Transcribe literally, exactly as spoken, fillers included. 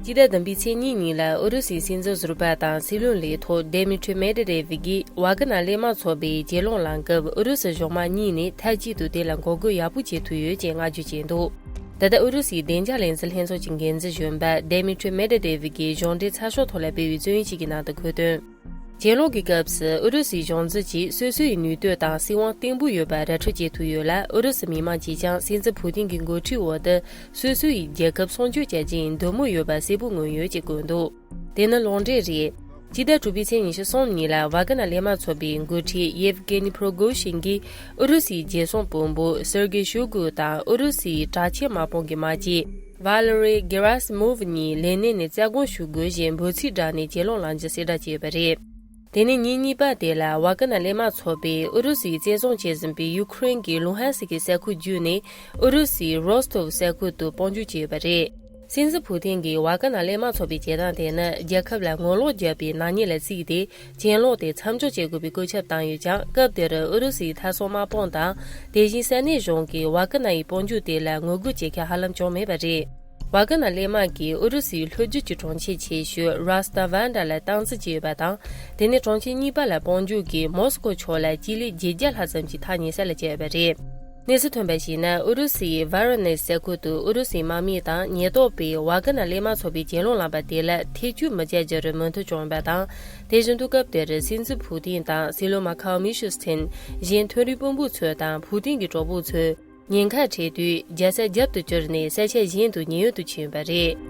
སྤྱི་ཟླ་བདུན་པའི་ཚེས་གཉིས་ཉིན་ལ་ཨུ་རུ་སུའི་སྲིད་འཛིན་ཟུར་པ་དང་སྲིད་བློན་ལས་ཐོག་ཌེ་མི་ཊི་རི་མེ་ཌི་ཝེ་བྷ་གིས་ཝ་ཀི་ནར་གླས་དམག་ཚོགས་པའི་གྱེན་ལངས་ལངས་སྐབས་ཨུ་རུ་སུ་གཞུང་དམངས་གཉིས་ནས་མཐའ་གཅིག་ཏུ་དེ་ལ་འགོག་རྒོལ་ཡག་པོ་བྱེད་ཐུབ་ཡོད་ཅེས་བསྔགས་བརྗོད་བྱས་འདུག། ད་ལྟ་ཨུ་རུ་སུའི་བདེ་འཇགས་ལས་འཛིན་ལྷན་ཚོགས་ཀྱི་འགན་འཛིན་གཞོན་པ་ཌེ་མི་ཊི་རི་མེ་ཌི་ཝེ་བྷ་གིས་གཞུང་འབྲེལ་ཚགས་ཤོག་ཐོག་ལ་སྤེལ་བའི་རྩོམ་ཡིག་ཅིག་གི་ནང་དུ་འཁོད་དོན། གྱེན་ལངས་ཀྱི་སྐབས་སུ་ཨུ་རུ་སུའི་གཞུང་འཛིན་གྱིས་སོ་སོའི་ནུས་སྟོབས་དང་སྲིད་དབང་བརྟན་པོ་ཡོད་པ་ར་སྤྲོད་བྱེད་ཐུབ་ཡོད་ལ། ཨུ་རུ་སུ་མི་དམངས་ཀྱིས་ཀྱང་སྲིད་འཛིན་ཕུ་ཏིན་གྱི་འགོ་ཁྲིད་འོག་ཏུ་སོ་སོ་ཡི་རྒྱལ་ཁབ་སྲུང་སྐྱོབ་བྱ་རྒྱུའི་འདོད་མོས་ཡོད་པ་གསལ་པོ་མངོན་ཡོད་ཅེས་བཀོད་འདུག། དེ་ནི་ལུང་འདྲེན་རེད། སྤྱི་ཟླ་དྲུག་པའི་ཚེས་ཉི་ཤུ་གསུམ་ཉིན་ལ་ཝ་ཀི་ནར་གླས་དམག་ཚོགས་པའི་འགོ་ཁྲིད་ཡེབ་གེ་ནི་པྲོ་གོ་ཤིན་གྱིས་ཨུ་རུ་སུའི་རྒྱལ་སྲུང་དཔོན་པོ་སེར་གེ་ཤོ་གུ་དང་ཨུ་རུ་སུའི་དྲག་ཆས་དམག་དཔུང་གི་དམག་སྤྱི་ཝ་ལེ་རི་གེ་ར་སི་མོ་ཝ་གཉིས་ལས་གནས་ནས་རྩ་དགོངས་ཞུ་དགོས་ཞེས་འབོད་ཚིག་བསྒྲགས་ནས་གྱེན་ལངས་ལངས་རྒྱུ་གསལ་བསྒྲགས་བྱས་ཡོད་པ་རེད། དེ་ནས་ཉིན་གཉིས་པ་དེ་ལ་ཝ་ཀི་ནར་གླས་དམག་ཚོགས་པས་ཨུ་རུ་སུས་བཙན་བཟུང་བྱས་ཟིན་པའི་ཡུ་ཁུ་རེན་གྱི་ལུ་ཧན་སི་ཀི་ས་ཁུལ་བརྒྱུད་ནས་ཨུ་རུ་སུའི་རོ་སི་ཐོབ་ས་ཁུལ་དུ་དཔུང་འཇུག་བྱས་ཡོད་པ་རེད། སྲིད་འཛིན་ཕུ་ཏིན་གྱིས་ཝ་ཀི་ནར་གླས་དམག་ཚོགས་པའི་བྱེད་སྟངས་དེ་ནི་རྒྱལ་ཁབ་ལ་ངོ་ལོག་བརྒྱབ་པའི་ནག་ཉེས་ལ་བརྩིས་ཏེ། གྱེན་ལོག་དེ་མཚམས་འཇོག་བྱེད་དགོས་པའི་བཀོད་ཁྱབ་བཏང་ཡོད་ཀྱང་། སྐབས་དེར་ཨུ་རུ་སུའི་མཐའ་སྲུང་དམག་དཔུང་དང་། དེ་བཞིན་ས་གནས་གཞུང་གིས་ཝ་ཀི་ནར་ཡི་དཔུང་འཇུག་དེ་ལ་ངོ་རྒོལ་བྱེད་མཁན་ཧ་ལམ་བྱུང་མེད་པ་རེད། ཝ་ཀི་ནར་གླས་དམག་གིས་ཨུ་རུ་སུའི་ལྷོ་རྒྱུད་ཀྱི་གྲོང་ཁྱེར་ཆེ་ཤོས་ར་སི་ཏ་ཝན་ཏྲ་ལ་སྟངས་འཛིན་བྱས་ཡོད་པ་དང་། དེ་ནས་གྲོང་ཁྱེར་གཉིས་པ་ལ་དཔུང་འཇུག་གིས་མོ་སི་ཀོ་ཕྱོགས་ལ་སྤྱི་ལེ་བརྒྱད་བརྒྱ་ལྷག་ཙམ་གྱི་ཐག་ཉེ་ས་ལ་བཅད་ཡོད་པ་རེད། གནས་ཚུལ་ཐོན་པར་གཞིགས་ན། ཨུ་རུ་སུའི་ཝ་ར་ཎ་སི་ས་ཁུལ་དུ་ཨུ་རུ་སུའི་དམག་མི་དང་ཉེན་རྟོག་པས་ཝ་ཀི་ནར་གླས་དམག་ཚོགས་པའི་གྱེན་ལངས་ལངས་པ་དེ་ལ་ཐེ་ཇུས་མི་བྱ་རྒྱུར་མོས་མཐུན་བྱུང་ཡོད་པ་དང་། དེ་བཞིན་དུ་སྐབས་དེར་སྲིད་འཛིན་ཕུ་ཏིན་དང་སྲིད་བློན་མ་ཁ་ཨོ་མི་ཤུ་སི་ཐན། གཞན་མཐོ་རིམ་དཔོན་པོ་ཚོ་དང་ཕུ་ཏིན་གྱི་གྲོགས་པོ་ཚོས་ཉེན་ཁ་འཕྲད་དུས་རྒྱལ་ས་རྒྱབ་ཏུ་བསྐྱུར་ནས་ས་ཆ་གཞན་དུ་ཉེན་གཡོལ་དུ་ཕྱིན་ཡོད་པ་རེད།